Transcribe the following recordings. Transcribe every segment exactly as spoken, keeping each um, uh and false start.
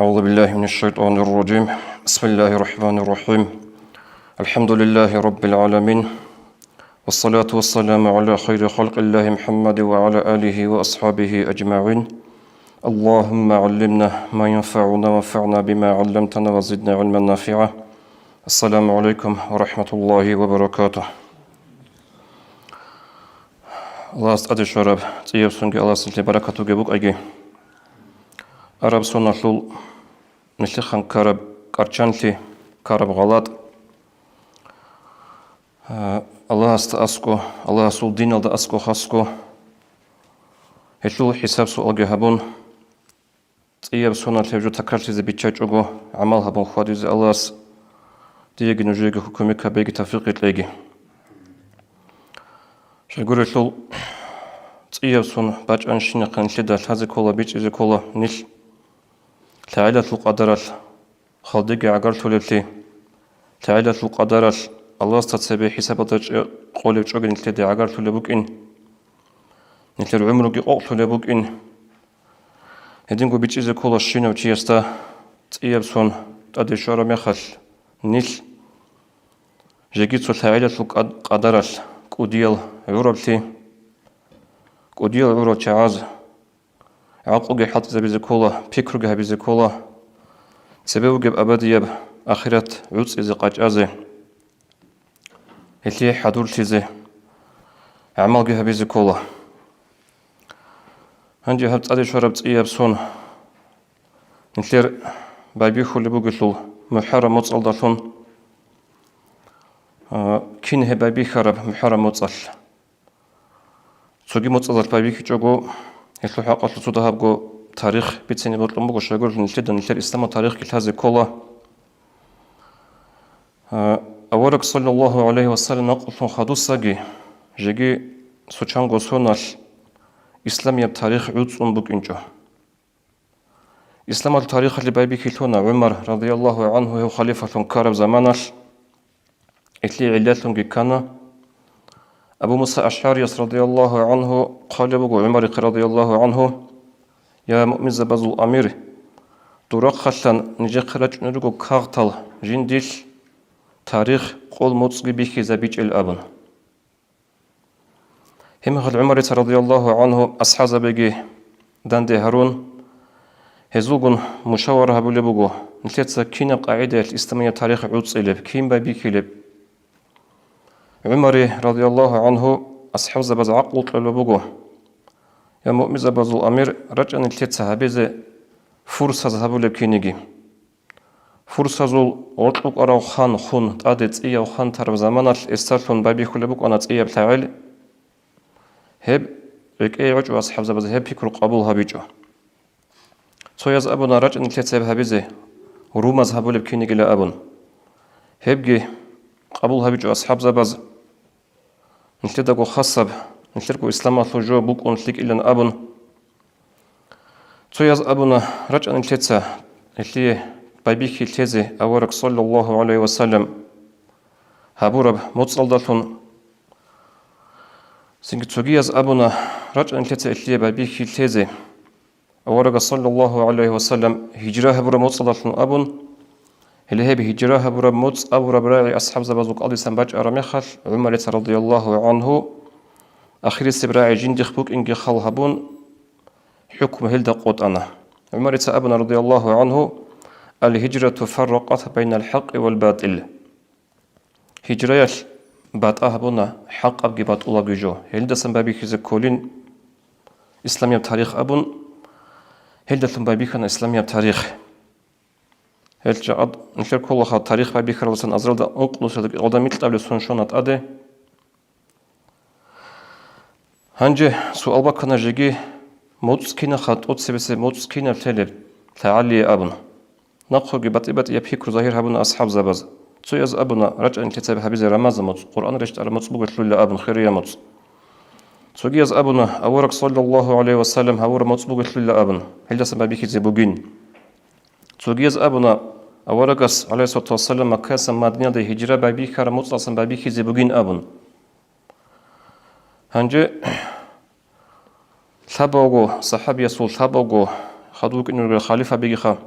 أعوذ بالله من الشيطان الرجيم. بسم الله الرحمن الرحيم. الحمد لله رب العالمين. والصلاة والسلام على خير خلق الله محمد وعلى آله وأصحابه أجمعين. اللهم علمنا ما ينفعنا وانفعنا بما علمتنا وزدنا علما نافعا. السلام عليكم ورحمة الله وبركاته. Аллагьас тӀаде щвараб цӀияб сонги Аллагьасде баракат бугеб букӀаги. Араб соналъул нилъехъан ккараб кӀарчанлъи, ккараб гъалатӀ, а, Аллагьасда аскӀо, Аллагьасул диналда аскӀо хасго, гьелъул хӀисаб-суалги гьабун, цӀияб соналъ гьеб жо такрарлъизе биччачӀого гӀамал гьабун хьвадизе Аллагьас диеги нужееги кумек гьабеги тавфикъги кьеги. Щайгурелъул цӀияб сон бачӀанщинахъе нилъеда лъазе ккола, бичӀчӀизе ккола нилъ лъагӀалалъул къадаралъ халдеги гӀагарлъулеблъи, лъагӀалалъул къадаралъ Аллагьасда цебе хӀисабалда чӀе-, къолеб чӀоги нилъеде гӀагарлъулеб букӀин, нилъер гӀумруги къокълъулеб букӀин. Гьединго бичӀчӀизе ккола щинав чиясда цӀияб сон тӀаде щвараб мехалъ, нилъ жеги цо лъагӀалалъул къад-, къадаралъ кӀудиял гӀураблъи, кӀудиял гӀурал чагӀаз гӀакълуги хӀалтӀизабизе ккола, пикруги гьабизе ккола, цебе бугеб абадияб ахират гӀуцӀизе къачӀазе, гьелъие хӀадурлъизе, гӀамалги гьабизе ккола. Гьанже гьаб тӀаде щвараб цӀияб сон нилъер байбихьулеб бугелъул МухӀаррам моцӀалдалъун, а, кин гьеб байбихьараб МухӀаррам моцӀалъ? Цоги моцӀазда байбихьичӀого, гьелъул хӀакъалъулъ цо дагьабго тарих бицине бокьун буго, щайгурелъул нилъеда нилъер исламалъул тарихги лъазе ккола. А, авараг, саллаллагьу гӀалайгьи вассалам, накълулъун хадусаги, жеги цо чанго соналъ исламияб тарих гӀуцӀун букӀинчӀо. Исламалъул тарихалъе байбихьилъуна ГӀумар, радияллагьу гӀангьу, гьев халифалъун ккараб заманалъ, гьелъие гӀиллалъунги ккана. Абу Муса АшгӀарияс, радияллагьу гӀангьу, хъвалеб буго ГӀумарихъе, радияллагьу гӀангьу: «Я муъминзабазул амир, дур рахъалъан нижехъе рачӀунел руго кагътал жиндилъ тарих къол моцӀги бихьизабичӀел», – абун. Гьеб мехалъ ГӀумарица, радияллагьу гӀангьу, асхӀабзабиги данде гьарун, гьезулгун мушавара гьабулеб буго, нилъеца кинаб къагӀидаялъ исламияб тарих гӀуцӀилеб, кин байбихьилеб? ГӀумари, радияллагьу гӀангьу, асхӀабзабаз гӀакълу кьолеб буго: «Я муъминзабазул амир, рачӀа нилъеца гьабизе фурсаз гьабулеб киниги». Фурсазул гъоркь рукӀарав хан хун тӀаде цӀияв хан тараб заманалъ эсалъун байбихьулеб букӀана цӀияб лъагӀел. Гьеб рекӀее гӀочӀо асхӀабзабаз, гьеб пикру къабул гьабичӀо. Цояз абуна рачӀа нилъеца гьеб гьабизе, румаз гьабулеб кинигила абун. Гьебги къабул гьабичӀо асхӀабзабаз. Нилъедаго хасаб, нилъерго исламалъул жо букӀун лъикӀилан абун. Цояз абуна рачӀа нилъеца гьелъие байбихьи лъезе авараг, саллаллагьу гӀалайгьи вассалам, гьабураб моцӀалдалъун. Цинги цогияз абуна рачӀа нилъеца гьелъие байбихьи лъезе аварагас, саллаллагьу гӀалайгьи вассалам, гьижра гьабураб моцӀалдалъун абун. Гьеле гьеб гьижра гьабураб моцӀ абураб рагӀи асхӀабзабазул кӀалдисан бачӀараб мехалъ, ГӀумарица, радияллагьу гӀангьу, ахирисеб рагӀи жиндихъ букӀинги хал гьабун, хӀукму гьелда къотӀана. ГӀумарица абуна, радияллагьу гӀангьу: «Ал-гьижрату фарракъат байнал хӀакъи вал батӀил». Гьижраялъ батӀа гьабуна хӀакъабги батӀулабги жо. Гьелдасан байбихьизе кколин, исламияб тарих абун, гьелдалъун байбихьана исламияб тарих. Гьел жагьад нилъер кколаха тарих байбихьаралдасан азаралда ункънусиялда кӀикъоялда микьабилеб сон щвана тӀаде. Гьанже суал баккана жеги, моцӀ кинаха, тӀоцебесеб моцӀ кинаб лъелеб лъагӀалие абун. Нахъеги батӀи-батӀияб пикру загьир гьабуна асхӀабзабаз. Цояз абуна рачӀа нилъеца гьабизе рамазан моцӀ, Къуръан рещтӀараб моцӀ бугелъулила абун, хирияб моцӀ. Цогияз абуна авараг, саллаллагьу гӀалайгьи вассалам, гьавураб моцӀ бугелъулила абун, гьелдасан байбихьизе бугин. Цогияз абуна аварагас, гӀалайгьиссалату вассалам, Маккаялдасан Мадиналде гьижра байбихьараб моцӀалдасан байбихьизе бугин абун. Гьанже лъабавго, сахӀабиясул лъабавго, хадув вукӀине ругел халифабигиха,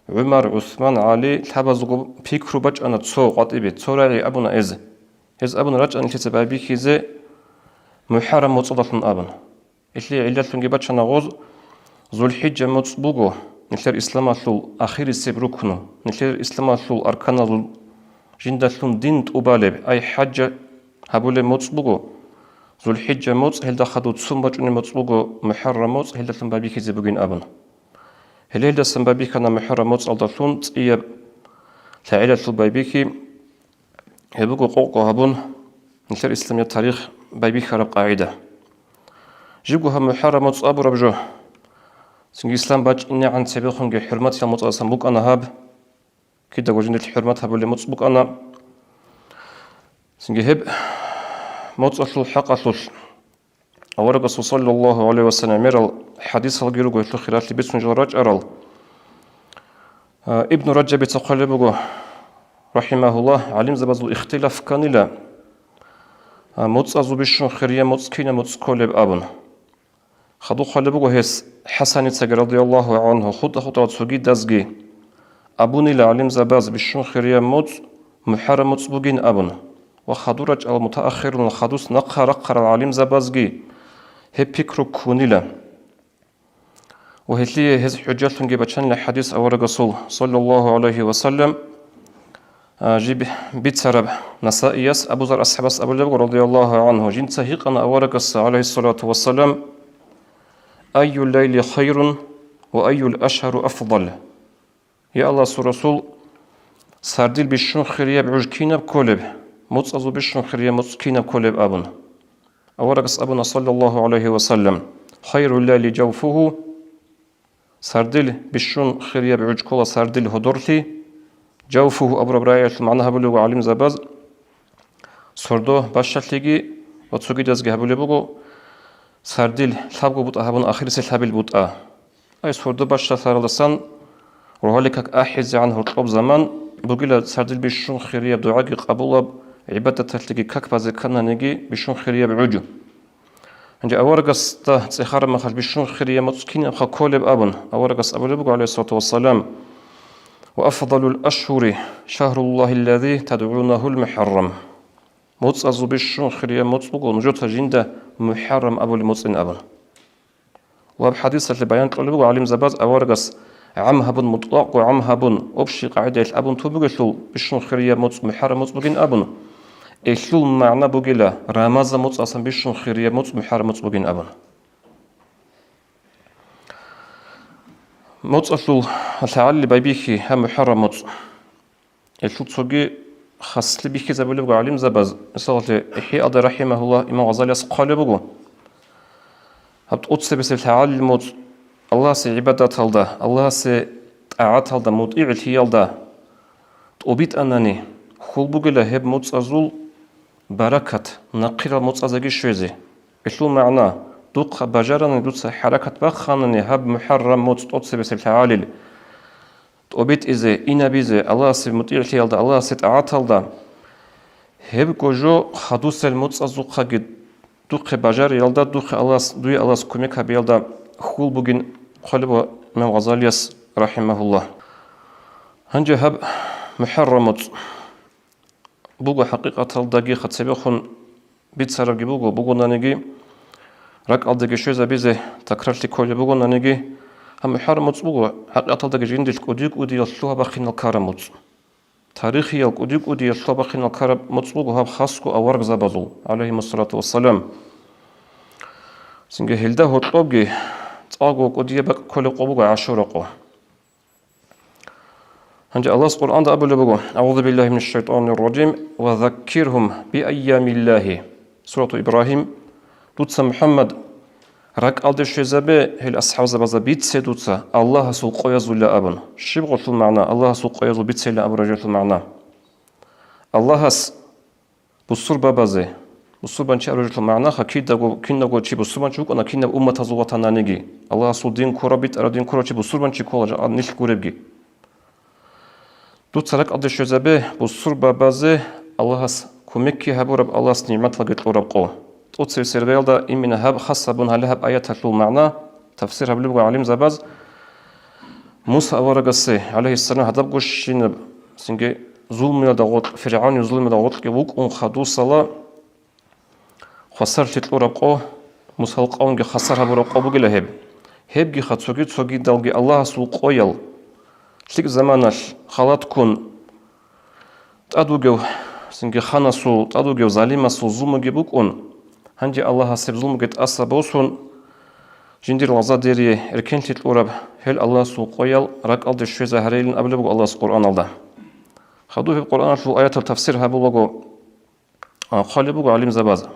ГӀумар, ГӀусман, ГӀали лъабазулго пикру бачӀана цо къватӀибе, цо рагӀи абуна эз. Гьез абуна рачӀана нилъеца байбихьизе МухӀаррам моцӀалдалъун абун. Гьелъие гӀиллалъунги бачана гъоз, ЗулхӀиджа моцӀ буго нилъер исламалъул ахирисеб рукну, нилъер исламалъул арканалъул жиндалъун дин тӀубалеб, ай хӀаджа гьабулеб моцӀ буго. ЗулхӀиджа моцӀ, гьелда хадув цун бачӀунеб моцӀ буго, МухӀаррам моцӀ, гьелдалъун байбихьизе бугин абун. Гьеле гьелдасан байбихьана МухӀаррам моцӀалдалъун цӀияб лъагӀелалъул байбихьи. Гьеб буго къокъ гьабун нилъер исламияб тарих байбихьараб къагӀида. Жибго гьаб МухӀаррам моцӀ абураб жо, цинги ислам бачӀинегӀан цебехунги хӀурматиял моцӀалдасан букӀана гьаб, кидаго жиндилъ хӀурмат гьабулеб моцӀ букӀана. Цинги гьеб моцӀалъул хӀакъалъулъ Аварагасул саллаллагьу гӀалайгьи ва саллам гӀемерал хӀадисалги руго гьелъул хиралъи бицун жал рачӀарал. А, Ибну Раджабица хъвалеб буго, рахӀимагьуллагь, гӀалимзабазул ихтилаф кканила, а, моцӀазул бищун хирияб моцӀ кинаб моцӀ кколеб абун. Хадуб хъвалеб буго гьес ХӀасаницаги радияллагьу гӀангьу, хутӀа-хутӀарал цогидазги абунила гӀалимзабаз бищун хирияб моцӀ МухӀаррам моцӀ бугин абун. Ва хадур рачӀарал мутааххирунал хадус нахъа рахъарал гӀалимзабазги гьеб пикру ккунила. Ва гьелъие гьез хӀужалъунги бачанила хӀадис аварагасул, саллаллагьу гӀалайгьи ва саллам, а, жиб бицараб Насаияс Абу Зар асхӀабас абулеб буго, радияллагьу гӀангьу, жинца гьикъана аварагасда, гӀалайгьиссалату вассалам: «Айюл лайли хайрун ва айюл ашгьару афдал?» Я Аллагьасул Расул, сардил бищун хирияб гӀуж кинаб кколеб, моцӀазул бищун хирияб моцӀ кинаб кколеб абун. Аварагас абуна, саллаллагьу гӀалайгьи ва саллам: «Хайрул лайли жавфугьу», сардил бищун хирияб гӀуж ккола сардил гьодорлъи, жавфугьу абураб рагӀиялъул магӀна гьабулеб буго гӀалимзабаз, сордо бащалъиги ва цогидазги гьабулеб буго, сардил лъабго бутӀа гьабун ахирисел лъабил бутӀа. Ай сордо бащалъаралдасан рогьалил как ахӀизегӀан гьоркьоб заман бугила, сардил бищун хирияб дугӀаги къабулаб, гӀибадаталъеги как базе ккананиги бищун хирияб гӀуж. Гьанже аварагасда цӀехараб мехалъ бищун хирияб моцӀ кинабха кколеб абун, аварагас абулеб буго, гӀалайгьиссалату вассалам: «Ва афдалул ашгьури шагьруллагьиллази тадгӀунагьул МухӀаррам». МоцӀазул бищун хирияб моцӀ буго нужеца жинда МухӀаррам абулеб моцӀин абун. Ва гьаб хӀадисалъе баян кьолеб буго гӀалимзабаз аварагас гӀам гьабун, мутӀлакъго гӀам гьабун, общий къагӀидаялъ абун тун бугелъул, бищун хирияб моцӀ МухӀаррам моцӀ бугин абун, гьелъул магӀна бугила, Рамазан моцӀасан бищун хирияб моцӀ МухӀаррам моцӀ бугин абун. МоцӀалъул лъагӀалил байбихьи гьаб МухӀаррам моцӀ. Гьелъул цоги хаслъи бихьизабулеб буго гӀалимзабаз, мисалалъе, ИхӀяалда, рахӀимагьуллагь, имам Гъазалияс хъвалеб буго: гьаб тӀоцебесеб лъагӀалил моцӀ Аллагьасе гӀибадаталда, Аллагьасе тӀагӀаталда, мутӀигӀлъиялда тӀубитӀанани, хьул бугила гьеб моцӀазул баракат нахъирал моцӀазеги щвезе. Гьелъул магӀна: духъа бажарани, дуца хӀаракат бахъанани гьаб МухӀаррам моцӀ тӀоцебесеб лъагӀалил, тӀобитӀизе, инабизе, Аллагьасе мутӀигӀлъиялда, Аллагьасе тӀагӀаталда, гьебго жо хадусел моцӀазухъаги духъе бажариялда, духъе Аллагьас, дуе Аллагьас кумек гьабиялда хьул бугин хъвалеб буго имам Гъазалияс, рахӀимагьуллагь. Гьанже гьаб МухӀаррам моцӀ буго хӀакъикъаталдаги цебехун бицарабги буго, бугонаниги, ракӀалдеги щвезабизе такрарлъи кколеб бугонаниги, гьаб МухӀаррам моцӀ буго хӀакъикъаталдаги жиндилъ кӀуди-кӀудиял лъугьа-бахъинал ккараб моцӀ. Тарихиял кӀуди-кӀудиял лъугьа-бахъинал ккараб моцӀ буго гьаб хасго аварагзабазул, гӀалайгьимуссалату вассалам. Цинги гьелда гьоркьобги цӀакъго кӀудияб бакӀ кколеб къо буго ГӀашура къо. Гьанже Аллагьас Къуръанда абулеб буго: «АгӀузу биллагьи минаш шайтӀанир ражим, ва заккиргьум би айямиллагьи». Сурату Ибрагьим. Дуца, МухӀаммад, ракӀалде щвезабе гьел асхӀабзабазда, бице дуца Аллагьасул къоязулла абун. Щиб гъолъул магӀна, Аллагьасул къоязул бицейилан абураб жоялъул магӀна? Аллагьас бусурбабазе, бусурбанчи абураб жоялъул магӀнаха, кидаго, кинабго чи бусурбанчи вукӀана, кинаб умматазул ватананиги, Аллагьасул дин ккурав, битӀараб дин ккурав чи бусурбанчи ккола, жакъа нилъ гуребги. Дуца ракӀалде щвезабе бусурбабазе Аллагьас кумекги гьабураб, Аллагьас нигӀматалги кьураб къо. ТӀоцебесеб риялда имина гьаб хас гьабун гьале гьаб аяталъул магӀна, тафсир гьабулеб буго гӀалимзабаз, Муса аварагасе, гӀалайгьиссалам, гьадабго щинаб, цинги зулмуялда гъоркь, ФиргӀавнил зулмуялда гъоркьги вукӀун хадусала хвасарлъи кьураб къо, Мусал къавмги хвасар гьабураб къо бугила гьеб. Гьебгиха цоги-цогидалги Аллагьасул къоял, лъикӀ заманалъ халатккун тӀад вугев, цинги ханасул тӀад вугев залимасул зулмуги букӀун, гьанже Аллагьас гьеб зулмуги тӀаса босун, жиндир лагъзадерие эркенлъи кьураб гьел Аллагьасул къоял ракӀалде щвезе гьарейилан абулеб буго Аллагьас Къуръаналда. Хадуб гьеб Къуръаналъул аятал тафсир гьабулаго, а, хъвалеб буго гӀалимзабаз.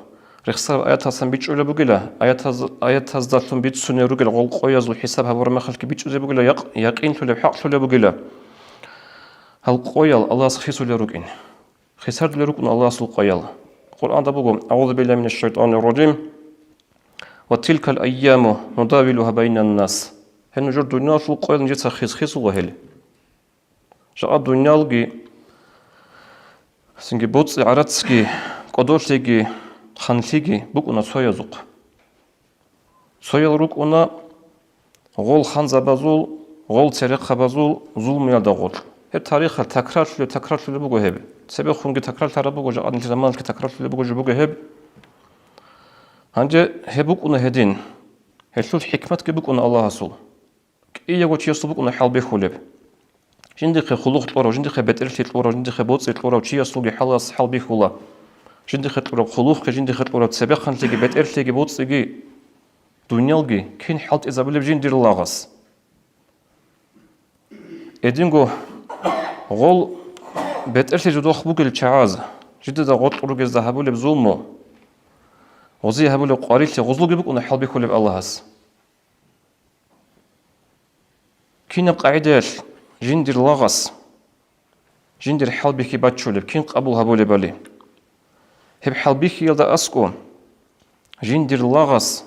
Рехсараб аяталсан бичӀчӀулеб бугила, аятаз-, аятаздалъун бицунел ругел гъол къоязул хӀисаб гьабураб мехалъги бичӀчӀизе бугила, якъ-, якъинлъулеб, хӀакълъулеб бугила. Гьал къоял Аллагьас хисулел рукӀин. Хисардулел рукӀун Аллагьасул къоял. Къуръанда буго: «АгӀузу биллагьи минаш шайтанир ражим. Ва тилкал айяму нудавилугьа байнан нас». Гьел нужер дуниялалъул къоял нижеца хис-хисула гьел. Жакъа дуниялги, цинги боцӀи-гӀарацги, кӀодолъиги, ханлъиги букӀуна цоязухъ. Цоял рукӀуна гъол ханзабазул, гъол церехъабазул зулмуялда гъоркь. Гьеб тарихалъ такрарлъулеб, такрарлъулеб буго гьеб. Цебехунги такрарлъараб буго, жакъа нилъер заманалъги такрарлъулеб буго жо буго гьеб. Гьанже гьеб букӀуна гьедин. Гьелъул хӀикматги букӀуна Аллагьасул. КӀиявго чиясул букӀуна хӀалбихьулеб. Жиндихъе хъулухъ кьурав, жиндихъе бетӀерлъи кьурав, жиндихъе боцӀи кьурав чиясулги хӀалас хӀалбихьула. Жиндихъе кьураб хъулухъги, жиндихъе кьураб цебехъанлъиги, бетӀерлъиги, боцӀиги, дуниялги кин хӀалтӀизабулеб жиндир лагъас. Эдинго гъол бетӀерлъи жодохъ бугел чагӀаз, жидеда гъоркь ругезда гьабулеб зулму, гъози гьабулеб къварилъи гъозулги букӀуна хӀалбихьулеб Аллагьас. Кинаб къагӀидаялъ жиндир лагъас жиндир хӀалбихьи баччулеб, кин къабул гьабулебали? Гьеб хӀалбихьиялда аскӀо жиндир лагъас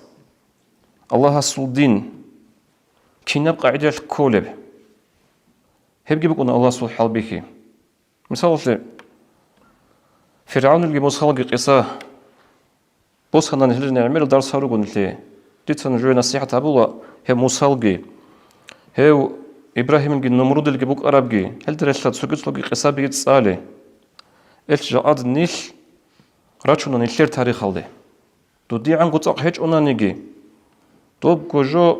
Аллагьасул дин кинаб къагӀидаялъ кколеб? Гьебги букӀуна Аллагьасул хӀалбихьи. Мисалалъе, ФиргӀавнилги Мусалги къиса босанани, гьелъул гӀемерал дарс гьаруго нилъее. Дица нужее насихӀат гьабула гьев Мусалги, гьев Ибрагьимилги Нумрудилги букӀарабги, гьелда релълъа цоги-цоги къисабиги цӀале. Ил жакъад нилъ рачуна нилъер тарихалде. ДудигӀанго цӀакъ гьечӀонаниги, добго жо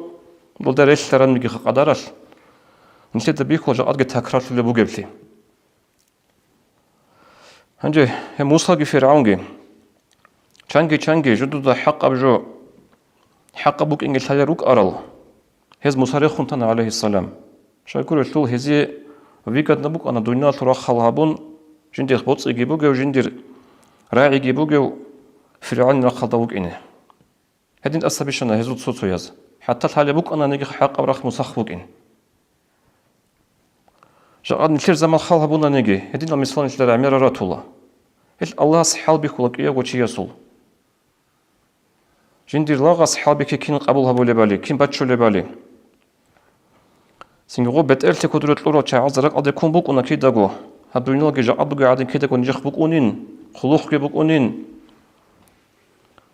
дуда релълъараниги къадаралъ, нилъеда бихьула жакъадги такрарлъулеб бугеблъи. Гьанже гьев Мусаги ФиргӀавнги чанги-чанги жудуда хӀакъаб жо, хӀакъаб букӀинги лъалел рукӀарал, гьез Муса рехун тана, гӀалайгьиссалам. Щайгурелъул гьезие выгодно букӀана дуниялалъул рахъал гьабун, жиндир боцӀиги бугев, жиндир рагӀиги бугев ФиргӀавнил рахъалда вукӀине. Гьедин тӀаса бищана гьезул цо-цояз. ХӀатта лъалеб букӀананиги хӀакъаб рахъ Мусахъ букӀин. Жакъа нилъер заман хал гьабунаниги, гьединал мисал нилъер гӀемерал ратула. Гьел Аллагьас хӀалбихьула кӀиявго чиясул. Жиндир лагъас хӀалбихьи кин къабул гьабулебали, кин баччулебали. Цинги гъо бетӀерлъи кодоре кьурал чагӀаз ракӀалде ккун букӀуна кидаго, гьаб дуниялги жакъа бугеб гӀадин кидаго нижехъ букӀунин, хъулухъги букӀунин,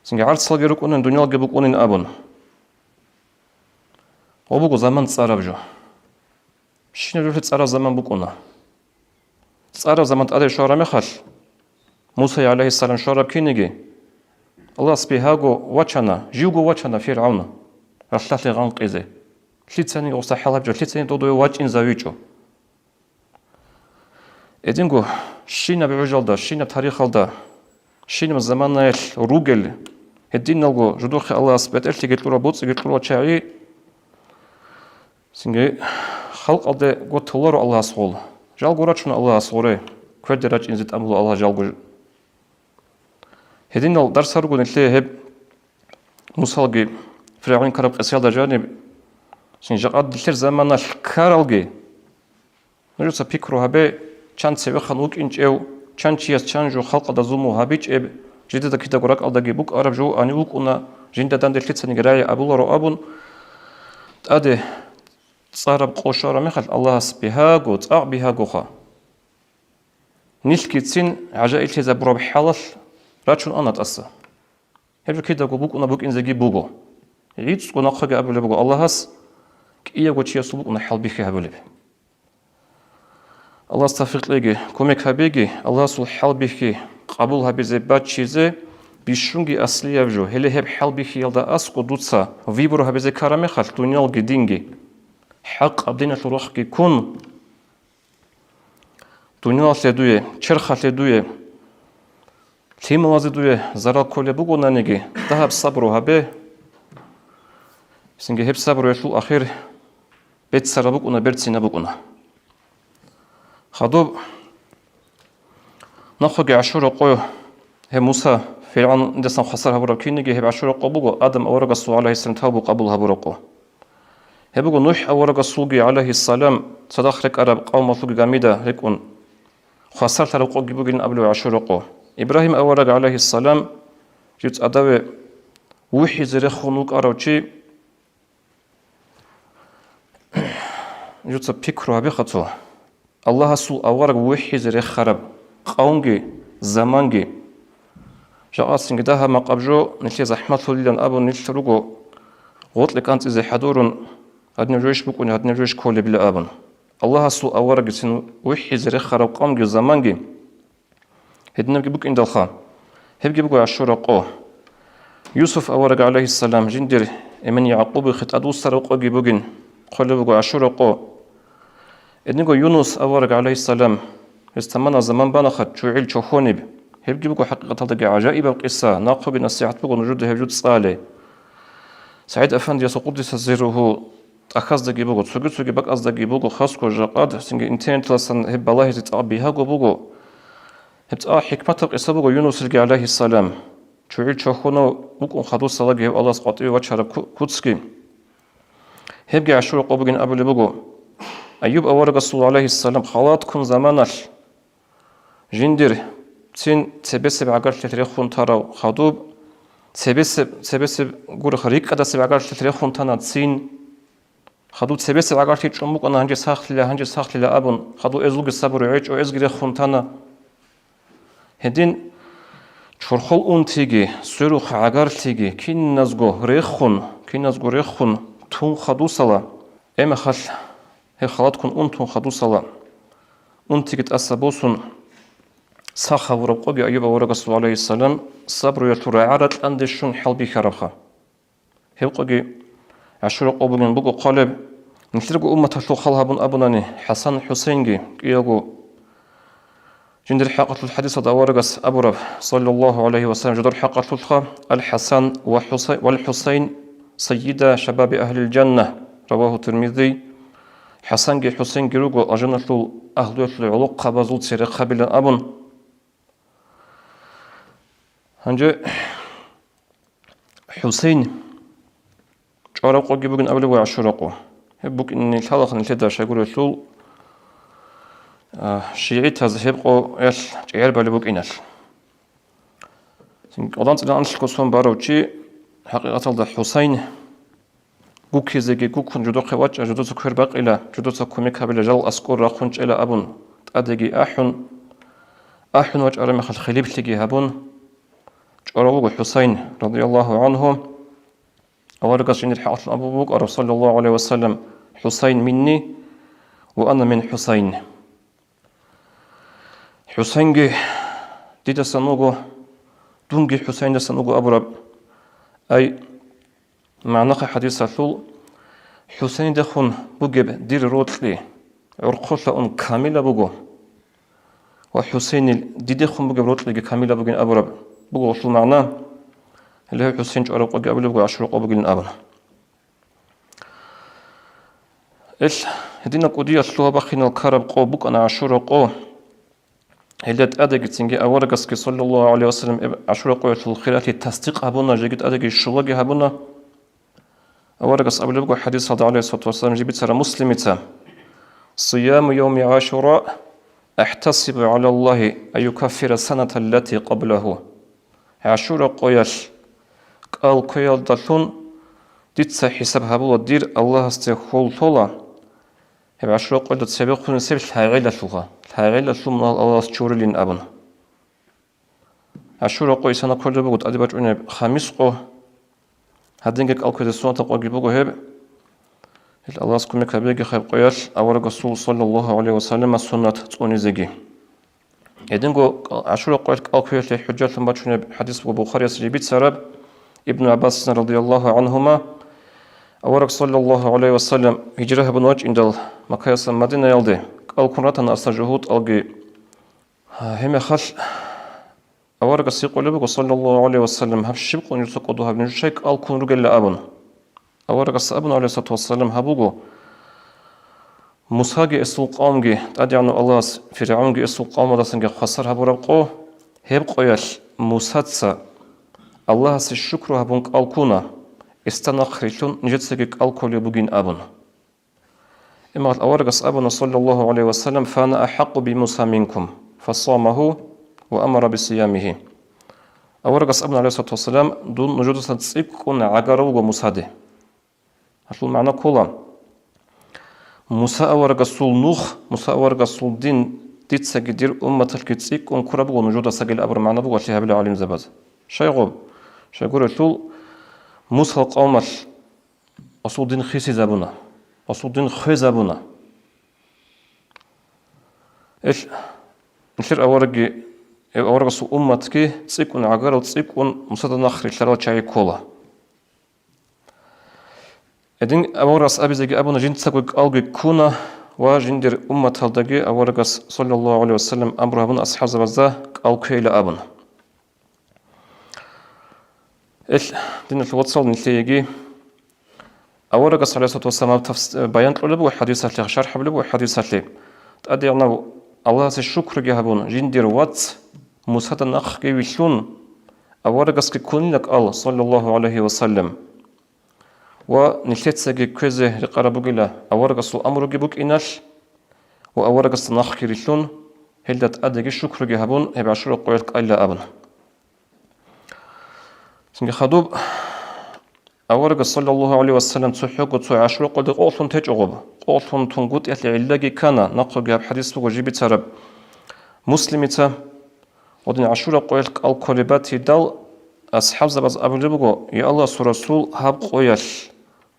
цинги гӀарцалги рукӀунин, дуниялги букӀунин абун. Гъо буго заман цӀараб жо. Щинаб жоялъе цӀараб заман букӀуна. ЦӀараб заман тӀаде щвараб мехалъ, Муса, гӀалайгьиссалам, щвараб кинеги, Аллагьас бигьаго вачана, живго вачана ФиргӀавн ралъдалъе гъанкъизе. Лъицаниги гъоса хӀалаб жо, лъицаниги додове вачӀинзавичӀо. Эдинго щинаб гӀужалда, щинаб тарихалда, щинаб заманаялъ ругел, гьединалго жудухъе Аллагьас бетӀерлъиги кьурал, боцӀиги кьурал чагӀи, цинги халкъалде готуларо Аллагьас гъол. Жалго рачун Аллагьас гъоре, кверде рачӀинзе тӀамула Аллагь жалго. Гьединал дарсар руго нилъее гьеб Мусалги ФиргӀавнил ккараб къисаялда жаниб, цин жакъа нилъер заманалъ ккаралги. Нужеца пикру гьабе, чан цевехъан вукӀинчӀев, чан чияс чан жо халкъалда зулму гьабичӀеб, жидеда кидаго ракӀалдаги букӀараб жо ани вукӀуна, жинда данде лъицаниги рагӀи абуларо абун, тӀаде цӀараб къо щвараб мехалъ Аллагьас бигьаго, цӀакъ бигьагоха. Нилъгицин гӀажаиблъизабураб хӀалалъ рачун ана тӀаса. Гьеб жо кидаго букӀуна, букӀинзеги буго. ГӀицӀго нахъеги абулеб буго Аллагьас, кӀиявго чиясул букӀуна хӀалбихьи гьабулеб. Аллагьас тавфикъ кьеги, кумек гьабеги, Аллагьасул хӀалбихьи къабул гьабизе баччизе бищунги аслияб жо. Гьеле гьеб хӀалбихьиялда аскӀо дуца выбор гьабизе ккараб мехалъ, дуниялги динги, хӀакъаб диналъул рахъги ккун, дуниялалъе дуе, черхалъе дуе, лъималазе дуе зарал кколеб бугонаниги, дагьаб сабру гьабе. Цинги гьеб сабруялъул ахир беццараб букӀуна, берцинаб букӀуна. Хадуб нахъеги ГӀашура къо, гьеб Муса ФиргӀавнидасан хвасар гьабураб кинниги гьеб ГӀашура къо буго, Адам аварагасул, гӀалайгьиссалам, тавбу къабул гьабураб къо. Гьеб буго НухӀ аварагасулги, гӀалайгьиссалам, цадахъ рекӀараб къавмалъулги гамида рекӀун хвасарлъараб къоги бугилан абулеб ГӀашура къо. Ибрагьим авараг, гӀалайгьиссалам, жив цӀадаве вухӀизе рехун вукӀарав чи, жуца пикру гьабихъа цо. Аллагьасул авараг вухӀизе рехараб къавмги, заманги. Жакъасинги дагьаб макъаб жо, нилъее захӀмалъулилан абун, нилъ руго гъоркье кӀанцӀизе хӀадурун, гьадинаб жойищ букӀуни, гьадинаб жойищ кколебила абун. Аллагьасул аварагицин вухӀизе рехараб къавмги, заманги. Гьединабги букӀиндалха, гьебги буго ГӀашура къо. Юсуф авараг, гӀалайгьиссалам, жиндир эмен Якъубихъе тӀадвуссараб къоги бугин, хъолеб буго ГӀашура къо. Гьединго Юнус авараг, гӀалайгьиссалам, гьес таманаб заман банаха ччугӀил чохьониб. Гьебги буго хӀакъикъаталдаги гӀажаибаб къиса, нахъеги насихӀат буго нужеда гьеб жо цӀале. СагӀид Афандиясул, къуддиса сирругьу, тӀахьаздаги буго, цоги-цоги бакӀаздаги буго, хасго жакъад, цинги интернеталдасан гьеб балагьизе цӀакъ бигьаго буго. Гьеб цӀакъ хӀикматаб къиса буго Юнусилги, гӀалайгьиссалам. ЧчугӀил чохьонав вукӀун хадусалаги гьев Аллагьас къватӀиве вачараб ку-, куцги. Гьебги ГӀашура къо бугин абулеб буго. Айюб аварагасул, гӀалайгьиссалам, халатккун заманалъ, жиндир цин цебесеб гӀагарлъи рехун тарав хадуб, цебесеб, цебесеб гурехъ рикӀкӀадасеб гӀагарлъи рехун тана цин. Хадуб цебесеб гӀагарлъи чӀун букӀана, гьанже сахлъила, гьанже сахлъила абун, хадуб эзулги сабру гьечӀо, эзги рехун тана. Гьедин чорхол унтиги, сверухъ гӀагарлъиги киназго рехун, киназго рехун тун хадусала, гьеб мехалъ гьеб халатккун ун тун хадусала, унтиги тӀаса босун, сах гьавураб къоги Айюб аварагасул, гӀалайгьиссалам, сабруялъул рагӀа-ракьанде щун хӀалбихьарабха. Гьеб къоги ГӀашура къо бугин буго хъолеб. Нилъерго умматалъул хал гьабун абунани, ХӀасан-ХӀусейнги кӀиявго жиндир хӀакъалъулъ хӀадисалда аварагас абураб, саллаллагьу гӀалайгьи ва саллам, жидер хӀакъалъулъха: «Ал-ХӀасан ва ХӀусай-, вал-ХӀусайн сайида шабаби агьлил жанна», равагьу Тирмизи. ХӀасанги ХӀусейнги руго алжаналъул агьлуялъул гӀолохъабазул церехъабилан абун. Гьанже ХӀусейн чӀвараб къоги бугин абулеб буго ГӀашура къо. Гьеб букӀине лъалаха нилъеда щайгурелъул, а, шигӀитаз гьеб къоялъ чӀегӀер балеб букӀиналъ. Цин кӀалдицӀи-анлъго сон барав чи, хӀакъикъаталда ХӀусейн гуккизеги гуккун жидехъе вачӀа, жидеца квер бакъила, жидеца кумек гьабила, жал аскӀор рахъун чӀела абун, тӀадеги ахӀун, ахӀун вачӀараб мехалъ хилиплъиги гьабун, чӀварав вуго ХӀусайн, радияллагьу гӀангьу. Аварагас жиндир хӀакъалъулъ абулеб букӀараб, саллаллагьу гӀалайгьи ва саллам: «ХӀусайн минни ва ана мин ХӀусайн». ХӀусайнги дидасан вуго, дунги ХӀусайндасан вуго абураб. Ай, магӀнаха хӀадисалъул, ХӀусайндехун бугеб дир рокьи гӀорхъолъа ун камила буго. Ва ХӀусейнил дидехун бугеб рокьиги камила бугин абураб буго гьелъул магӀна. Гьеле ХӀусейн чӀвараб къоги абулеб буго ГӀашура къо бугилан абун. Ил гьединаб кӀудияб лъугьа-бахъинал ккараб къо букӀана ГӀашура къо. Гьелда тӀадегицинги аварагасги, саллаллагьу гӀалайгьи ва саллам, ГӀашура къоялъул хиралъи тасдикъ гьабуна, жеги тӀадеги щулаги гьабуна. Аварагас абулеб буго хӀадисалда, гӀалайгьиссалату вассалам, жиб бицараб Муслимица: «Сияму явми ГӀашура ахӀтасибу гӀалаллагьи ан юкаффира саната аллати къаблагьу». ГӀашура къоялъ кӀал кквеялдалъун дица хӀисаб гьабула дир Аллагьасде хьул лъола, гьеб ГӀашура къоялда цебехун нилъер лъагӀелалъулха, лъагӀелалъул мунагьал Аллагьас чурилин абун. ГӀашура къо исана кколеб буго тӀаде бачӀунеб хамис къо. Гьадинги кӀал кквезе суннатаб къоги буго гьеб. Ил Аллагьас кумек гьабеги гьеб къоялъ аварагасул саллаллагьу гӀалайгьи ва саллама суннат цӀунизеги. Гьединго ГӀашура къоялъ кӀал кквеялъе хӀужжатлъун бачунеб хӀадис буго Бухарияс жибицараб, Ибну ГӀаббасица радияллагьу гӀангьума, авараг саллаллагьу гӀалайгьи ва саллам гьижра гьабун вачӀиндал Маккаясда Мадинаялде кӀал ккун ратана аслан жугьутӀалги. Гьеб мехалъ аварагас гьикъулеб буго, саллаллагьу гӀалайгьи ва саллам, гьаб щиб къунжуса кӀодо гьаб нуж щай кӀал ккун ругелла абун. Аварагас абуна, гӀалайгьиссалату вассалам, гьаб буго, Мусаги эсул къавмги, ТӀадегӀанав Аллагьас ФиргӀавнги эсул къавмалдасанги хвасар гьабураб къо, гьеб къоялъ Мусаца Аллагьасе шукру гьабун кӀал ккуна, эсда нахърилълъун нижецаги кӀал кколеб бугин абун. Имал аварагас абуна, саллаллагьу гӀалайгьи ва саллам, «Фана ахӀакъу би Муса минкум, фасамагьу ва амара бисиямигьи». Аварагас абуна, гӀалайгьиссалату вассалам, дун нужедасан цӀикӀкӀун гӀагарав вуго Мусаде. Гьалъул магӀна ккола, Муса аварагасул нух, Муса аварагасул дин дицаги дир умматалъги цӀикӀкӀун ккураб буго нужедасагил абураб магӀна буго гьалъи гьабила гӀалимзабаз. Щайгъуб? Щайгурелъул Мусал къавмалъ Асул дин хисизабуна, асул дин хвезабуна. Ил, нилъер аварагги, э, аварагасул умматги цӀикӀкӀун гӀагарал, цӀикӀкӀун Мусада нахърилълъарал чагӀи ккола. Гьедин аварагас абизеги абуна, жинцаго кӀалги ккуна ва жиндир умматалдаги аварагас, саллаллагьу гӀалайгьи ва саллам, амру гьабуна асхӀабзабазда кӀал кквейила абун. Ил, диналъул вацал, нилъееги аварагас, гӀалайгьиссалату вассалам, гьаб тафс-, баян кьолеб буго хӀадисалъе, шархӀ гьабулеб буго хӀадисалъе. ТӀадегӀанав Аллагьасе шукруги гьабун, жиндир вац Мусада нахъги вилълъун, аварагасги ккунила кӀал, саллаллагьу гӀалайгьи ва саллам. Ва нилъецаги кквезе рекъараб бугила аварагасул амруги букӀиналъ ва аварагасда нахъги рилълъун, гьелда тӀадеги шукруги гьабун, гьеб ГӀашура къоялъ кӀалила абун. Цинги хадуб, аварагас, саллаллагьу гӀалайгьи ва саллам, цохӀого цо ГӀашура къоялде къокълъун течӀо гъоб. Къокълъун тунгутӀиялъе гӀиллаги ккана, нахъеги гьаб хӀадис буго жибицараб Муслимица. Гьедин ГӀашура къоялъ кӀал кколеб батидал, асхӀабзабаз абулеб буго: «Я Аллагьасул Расул, гьаб къоялъ,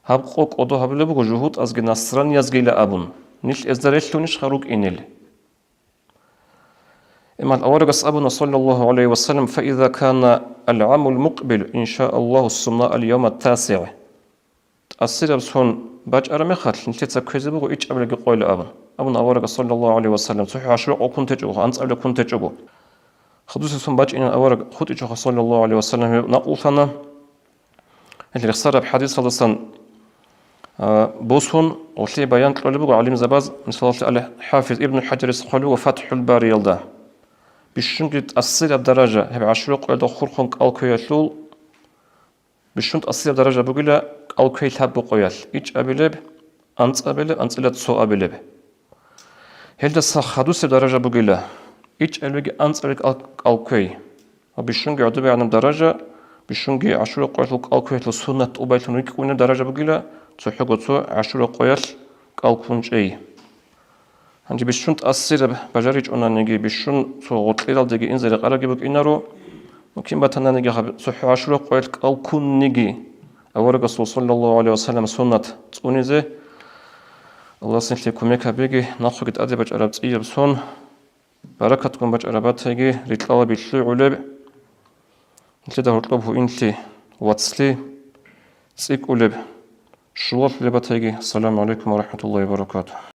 гьаб къо кӀодо гьабулеб буго жугьутӀазги насраниязгила», – абун. Нилъ эзда релълъунищха рукӀинел? Иман аварагас абуна, саллаллагьу гӀалайгьи ва саллам: «Фаиза кана ал-гӀамул мукъбил, иншааллагьу, сумна ал-явма ат-тасигӀ». ТӀасираб сон бачӀараб мехалъ, нилъеца кквезе буго ичӀабилебги къойила абун. Абун аварагас, саллаллагьу гӀалайгьи ва саллам, цохӀо ГӀашура къо ккун течӀого, анцӀабилеб ккун течӀого. Хадусеб сон бачӀинан авараг хутӀичӀого, саллаллагьу гӀалайгьи ва саллам, гьеб накълулъана. Гьел рехсараб хӀадисалдасан, а, босун, гьелъие баян кьолеб буго гӀалимзабаз, мисалалъе, ал-ХӀафиз Ибну ХӀажарис хъвалеб буго ФатхӀул Бариялда. Бищунги тӀасираб даража гьеб ГӀашура къоялда хурхун кӀал кквеялъул, бищун тӀасираб даража бугила кӀал кквей лъабго къоялъ: ичӀабилеб, анцӀабилеб, анцӀила цоабилеб. Гьелдаса хадусеб даража бугила ичӀабилебги анцӀабилеб кӀал, кӀал кквей. Ва бищунги гӀодобегӀанаб даража, бищунги ГӀашура къоялъул кӀал кквеялъул суннат тӀубайлъун рикӀкӀунеб даража бугила цохӀого цо ГӀашура къоялъ кӀал ккун чӀей. Гьанже бищун тӀасираб бажаричӀонаниги, бищун цо гъоркьералдеги инзе рекъарабги букӀинаро, мумкин батананиги гьаб-, цохӀо ГӀашура къоялъ кӀал ккунниги, аварагасул, саллаллагьу гӀалайгьи ва саллам, суннат цӀунизе. Аллагьас нилъее кумек гьабеги, нахъеги тӀаде бачӀараб цӀияб сон баракатгун бачӀараб батайги, рикьалаби лъугӀулеб, нилъеда гьоркьоб гьуинлъи, вацлъи цӀикӀкӀулеб, щулалъулеб батайги. Ассаламу гӀалайкум ва рахӀматуллагьи ва баракатугь.